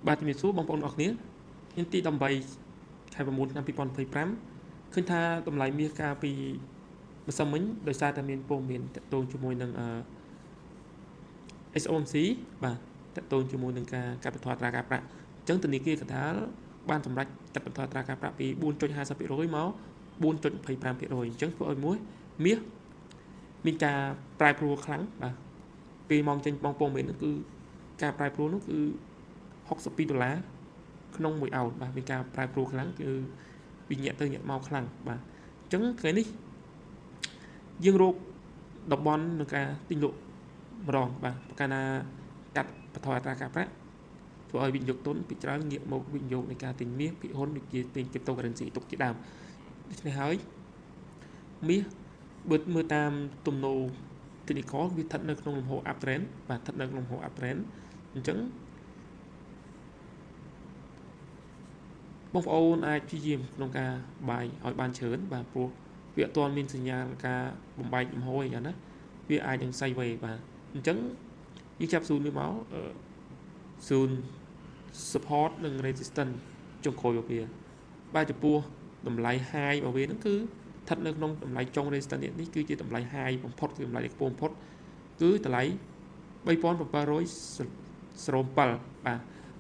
បាទជំរាបសួរបងប្អូនអរគ្នាថ្ងៃទី18ខែ9ឆ្នាំ2025ឃើញថាតម្លៃមាសកាលពីម្សិលមិញដោយសារតែមានព័ត៌មានតាក់ទងជាមួយនឹងអឺ SOMC បាទតាក់ទងជាមួយនឹងការកាត់បន្ថយអត្រាការប្រាក់អញ្ចឹងធនាគារកណ្ដាលបានសម្រេចកាត់បន្ថយអត្រាការប្រាក់ពី4.50%មក4.25%អញ្ចឹងធ្វើឲ្យមួយមាសមានការប្រែប្រួលខ្លាំងបាទពេលមកចេញបងព័ត៌មាននោះគឺការប្រែប្រួលនោះគឺ62ដុល្លារក្នុងមួយអោនបាទមានការប្រែប្រួលខ្លាំងគឺវាញាក់ទៅញាក់មកខ្លាំងបាទអញ្ចឹងថ្ងៃនេះយើងរកតំបន់ក្នុងការទិញលក់ម្ដងបាទប្រកាសណាកាត់បន្ថយអត្រាការប្រាក់ធ្វើឲ្យវិនិយោគទុនពីច្រើនងាកមកវិនិយោគនៃការទិញមាសភាគហ៊ុនដូចជាទិញ cryptocurrency ទុកជាដើមដូច្នេះហើយមាសបើមើលតាមទំនោរ technical វាស្ថិតនៅក្នុងលំហ uptrend បាទស្ថិតនៅក្នុងលំហ uptrend អញ្ចឹងបងប្អូនអាចព្យាយាមក្នុងការ buy ឲ្យបានច្រើនបាទព្រោះវាអត់ទាន់មានសញ្ញាការបំបែកលំហអីចឹងណាវាអាចនឹង sideways បាទអញ្ចឹងយើងចាប់ zone វាមក zone support និង resistance ចុងក្រោយរបស់វាបាទចំពោះតម្លៃ high របស់វាហ្នឹងគឺស្ថិតនៅក្នុងតម្លៃចុង resistance នេះគឺជាតម្លៃ high បំផុតគឺតម្លៃខ្ពស់បំផុតគឺតម្លៃ3707បាទ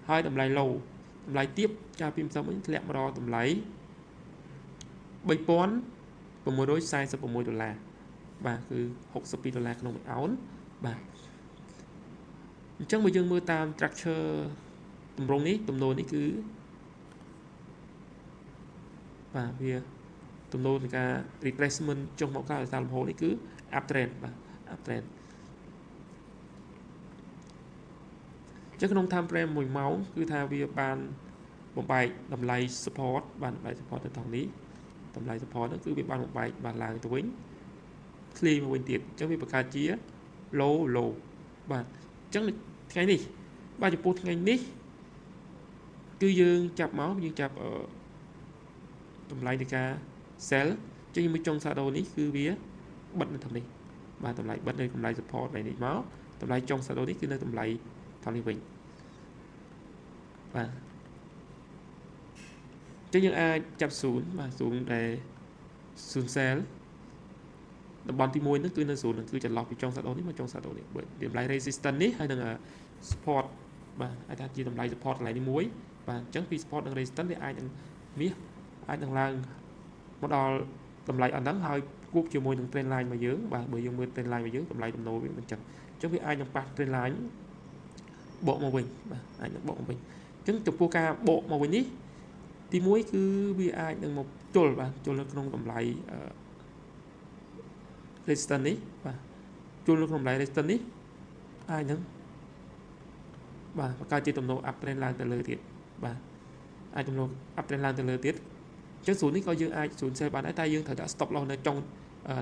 ហើយតម្លៃ low តម្លៃទាបកាលពីម្សិលមិញធ្លាក់មកដល់តម្លៃ3646ដុល្លារបាទគឺ62ដុល្លារក្នុងមួយអោនបាទអញ្ចឹងបើយើងមើលតាម structure ទម្រង់នេះទំនោរនេះគឺបាទវាទំនោរនៃការ retracement ចុះមកក្រោយដោយសារលំហូរនេះគឺ uptrend បាទ uptrend អញ្ចឹងក្នុង time frame 1ម៉ោងគឺថាវាបានបំបែកតម្លៃ support បានតម្លៃ support ទៅថងនេះតម្លៃ support ហ្នឹងគឺវាបានបំបែកបានឡើងទៅវិញធ្លាយមកវិញទៀតអញ្ចឹងវាបង្កើតជា low low បាទអញ្ចឹងថ្ងៃនេះបាទចំពោះថ្ងៃនេះគឺយើងចាប់មកយើងចាប់តម្លៃនៃការ sell ចឹងមួយចុង shadow នេះគឺវាបិទនៅត្រឹមនេះបាទតម្លៃបិទនៅតម្លៃ support នេះមកតម្លៃចុង shadow នេះគឺនៅតម្លៃថងនេះវិញបាទចឹងយើងអាចចាប់0បាទ0ដែល0 sell តំបន់ទី1ហ្នឹងគឺនៅ0ហ្នឹងគឺចន្លោះពីចុង shadow នេះមកចុង shadow នេះបើតម្លៃ resistance នេះហើយនឹង support បាទអាចថាជាតម្លៃ support កន្លែងនេះមួយបាទអញ្ចឹងពី support និង resistance វាអាចនឹងមាសអាចនឹងឡើងមកដល់តម្លៃអត់ហ្នឹងហើយគួបជាមួយនឹង trend line របស់យើងបាទបើយើងមើល trend line របស់យើងតម្លៃទំនោរវាមិនអញ្ចឹងអញ្ចឹងវាអាចនឹងប៉ះ trend line បកមកវិញបាទអាចនឹងបកមកវិញអញ្ចឹងចំពោះការបកមកវិញនេះទី1គឺវាអាចនឹងមកជុលបាទជុលនៅក្នុងតម្លៃ resistance នេះបាទជុលនៅក្នុងតម្លៃ resistance នេះអាចនឹងបាទបង្កើតជាទំនោរ up trend ឡើងទៅលើទៀតបាទអាចទំនោរ up trend ឡើងទៅលើទៀតអញ្ចឹង zone នេះក៏យើងអាច zone sell បានដែរតែយើងត្រូវដាក់ stop loss នៅចុង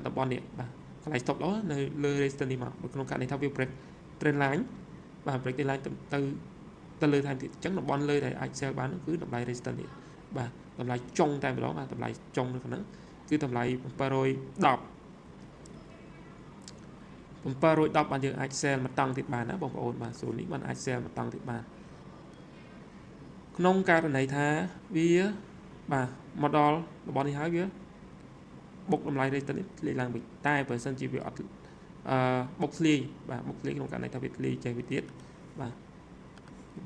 តំបន់នេះបាទកន្លែង stop loss នៅលើ resistance នេះមកក្នុងករណីថាវា break trend line បាទ break trend line ទៅទៅទៅលើថែមទៀតអញ្ចឹងតំបន់លើដែលអាច sell បានគឺតម្លៃ resistance នេះបាទតម្លៃចុងតែម្ដងបាទតម្លៃចុងនៅក្នុងគឺតម្លៃ710 710បានយើងអាច sell មួយតង់ទៀតបានណាបងប្អូនបាទ zone នេះបានអាច sell មួយតង់ទៀតបានក្នុងករណីថាវាបាទមកដល់តំបន់នេះហើយវាបុកតម្លៃ resistance នេះធ្លាយឡើងវិញតែបើសិនជាវាអត់អឺបុកធ្លាយបាទបុកធ្លាយក្នុងករណីថាវាធ្លាយចេះវាទៀតបាទ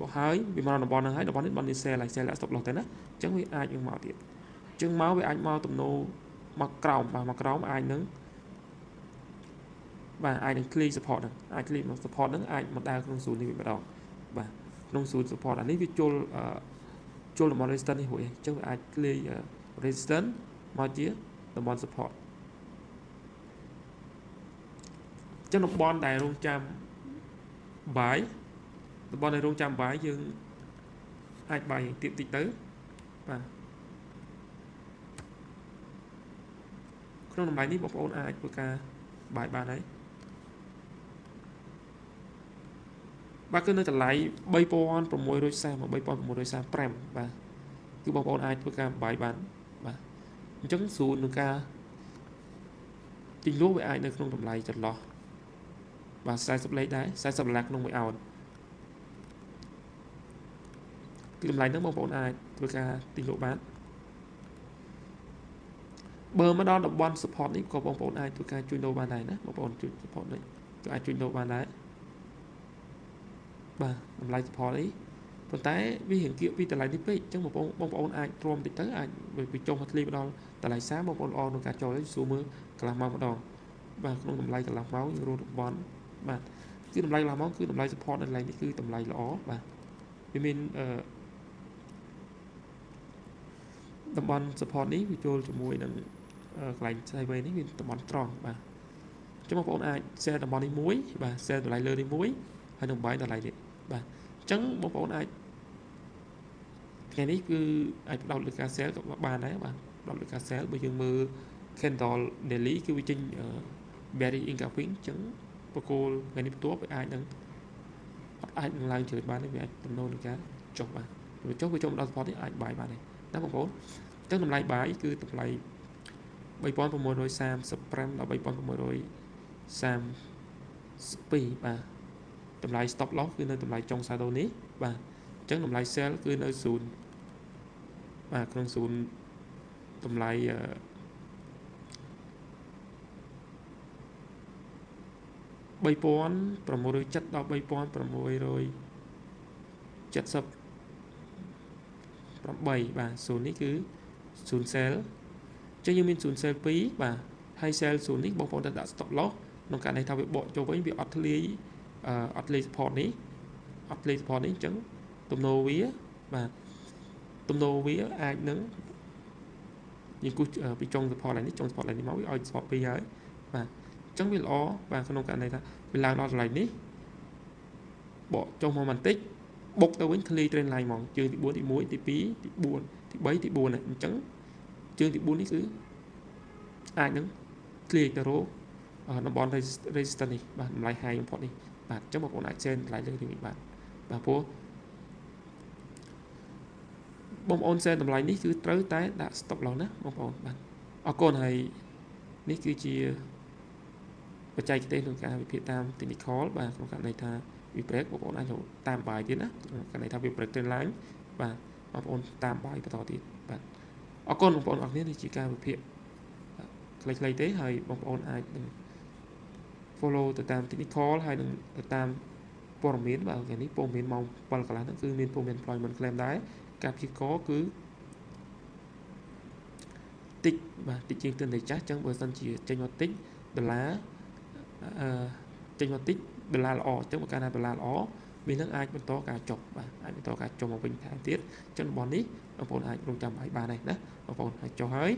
បុកហើយវាមកដល់តំបន់ហ្នឹងហើយតំបន់នេះតំបន់នេះ sell ហើយ sell ដាក់ stop loss ទៅណាអញ្ចឹងវាអាចនឹងមកទៀតអញ្ចឹងមកវាអាចមកទំនោរមកក្រោមបាទមកក្រោមអាចនឹងបាទអាចនឹង clear support ហ្នឹងអាច clear មក support ហ្នឹងអាចមកដើរក្នុង zone នេះវិញម្ដងបាទក្នុង zone support អានេះវាជុលជុលតំបន់ resistance នេះរួចអញ្ចឹងវាអាច clear resistance មកជាតំបន់ support អញ្ចឹងតំបន់ដែលរងចាំ buy តំបន់ដែលរងចាំ buy យើងអាច buy ទៀបតិចទៅបាទក្នុងតម្លៃនេះបងប្អូនអាចធ្វើការ buy បានហើយបាទគឺនៅតម្លៃ3640មក3635បាទគឺបងប្អូនអាចធ្វើការ buy បានបាទអញ្ចឹងស្រួលនឹងការទិញលក់វាអាចនៅក្នុងតម្លៃចន្លោះបាទ40លេខដែរ40ដុល្លារក្នុងមួយអោន គឺតម្លៃហ្នឹងបងប្អូនអាចធ្វើការទិញលក់បានបើមកដល់តំបន់ support នេះក៏បងប្អូនអាចធ្វើការជួញដូរបានដែរណាបងប្អូនជួយ support នេះក៏អាចជួញដូរបានដែរបាទតម្លៃ support នេះប៉ុន្តែវារៀងគៀកពីតម្លៃនេះពេកអញ្ចឹងបងប្អូនបងប្អូនអាចទ្រាំតិចទៅអាចវាចុះមកធ្លាយមកដល់តម្លៃ30បងប្អូនល្អក្នុងការចូលសួរមើលកន្លះម៉ោងម្ដងបាទក្នុងតម្លៃកន្លះម៉ោងយើងរកតំបន់បាទគឺតម្លៃកន្លះម៉ោងគឺតម្លៃ support នៅកន្លែងនេះគឺតម្លៃល្អបាទវាមានអឺតំបន់ support នេះវាចូលជាមួយនឹងកន្លែង sideway នេះវាតំបន់ត្រង់បាទអញ្ចឹងបងប្អូនអាច sell តំបន់នេះមួយបាទ sell តម្លៃលើនេះមួយហើយនឹង buy តម្លៃនេះបាទអញ្ចឹងបងប្អូនអាចថ្ងៃនេះគឺអាចផ្ដោតលើការ sell ក៏បានដែរបាទផ្ដោតលើការ sell បើយើងមើល candle daily គឺវាចេញ bearish engulfing អញ្ចឹងបកគោលថ្ងៃនេះបន្ទាប់វាអាចនឹងអត់អាចនឹងឡើងច្រើនបានទេវាអាចទំនោរនឹងការចុះបាទវាចុះវាចុះមកដល់ support នេះអាច buy បានទេណាបងប្អូនអញ្ចឹងតម្លៃ buy គឺតម្លៃ3635ដល់3632បាទតម្លៃ stop loss គឺនៅតម្លៃចុង shadow នេះបាទអញ្ចឹងតម្លៃ sell គឺនៅ0បាទក្នុង0តម្លៃ3670ដល់3678បាទ0នេះគឺ0 sell ចឹងយើងមាន0 sell 2បាទហើយ sell 0នេះបងប្អូនត្រូវដាក់ stop loss ក្នុងករណីថាវាបកចូលវិញវាអត់ធ្លាយអត់ធ្លាយ support នេះអត់ធ្លាយ support នេះអញ្ចឹងទំនោរវាបាទទំនោរវាអាចនឹងយើងគូសពីចុង support ឡើងនេះចុង support ឡើងនេះមកវាឲ្យ support 2ហើយបាទអញ្ចឹងវាល្អបាទក្នុងករណីថាវាឡើងដល់កន្លែងនេះបកចុះមកបន្តិចបុកទៅវិញធ្លាយ trend line ហ្មងជើងទី4ទី1ទី2ទី4ទី3ទី4អញ្ចឹងជើងទី4នេះគឺអាចនឹងធ្លាយទៅរកតំបន់ resistance នេះបាទតម្លៃ high បំផុតនេះបាទអញ្ចឹងបងប្អូនអាច sell តម្លៃលើនេះវិញបាទបាទព្រោះបងប្អូន sell តម្លៃនេះគឺត្រូវតែដាក់ stop loss ណាបងប្អូនបាទអរគុណហើយនេះគឺជាបច្ចេកទេសក្នុងការវិភាគតាម technical បាទក្នុងករណីថាវា break បងប្អូនអាចតាម buy ទៀតណាក្នុងករណីថាវា break trend line បាទបងប្អូនតាម buy បន្តទៀតបាទអរគុណបងប្អូនអរគ្នានេះជាការវិភាគខ្លីៗទេហើយបងប្អូនអាចនឹង follow ទៅតាម technical ហើយនឹងទៅតាមព័ត៌មានបាទថ្ងៃនេះព័ត៌មានម៉ោង7កន្លះហ្នឹងគឺមានព័ត៌មាន employment claim ដែរការព្យាករគឺតិចបាទតិចជាងទិន្នន័យចាស់អញ្ចឹងបើសិនជាចេញមកតិចដុល្លារអឺចេញមកតិចដុល្លារល្អអញ្ចឹងបើកាលណាដុល្លារល្អវានឹងអាចបន្តការចុះបាទអាចបន្តការចុះមកវិញថែមទៀតអញ្ចឹងតំបន់នេះបងប្អូនអាចរងចាំឲ្យបានហើយណាបងប្អូនអាចចុះហើយ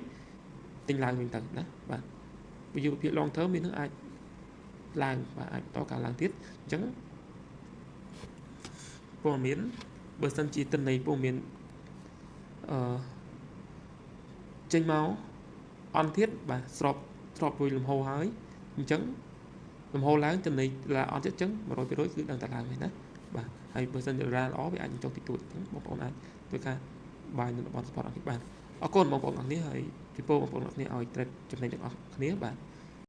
ទិញឡើងវិញទៅណាបាទវិទ្យាភាព long term មាននឹងអាចឡើងបាទអាចបន្តការឡើងទៀតអញ្ចឹងព័ត៌មានបើសិនជាទិន្នន័យព័ត៌មានអឺចេញមកអន់ទៀតបាទស្របស្របមួយលំហហើយអញ្ចឹងលំហឡើងចំណេញដុល្លារអន់ទៀតអញ្ចឹង100%គឺដឹងតែឡើងហើយណាបាទហើយបើសិនជាដុល្លារល្អវាអាចចុះតិចតួចអញ្ចឹងបងប្អូនអាចធ្វើការ buy នៅតំបន់ support អស់នេះបានអរគុណបងប្អូនអរគ្នាហើយជម្រាបបងប្អូនអរគ្នាឲ្យ trade ចំណេញទាំងអស់គ្នាបាទ។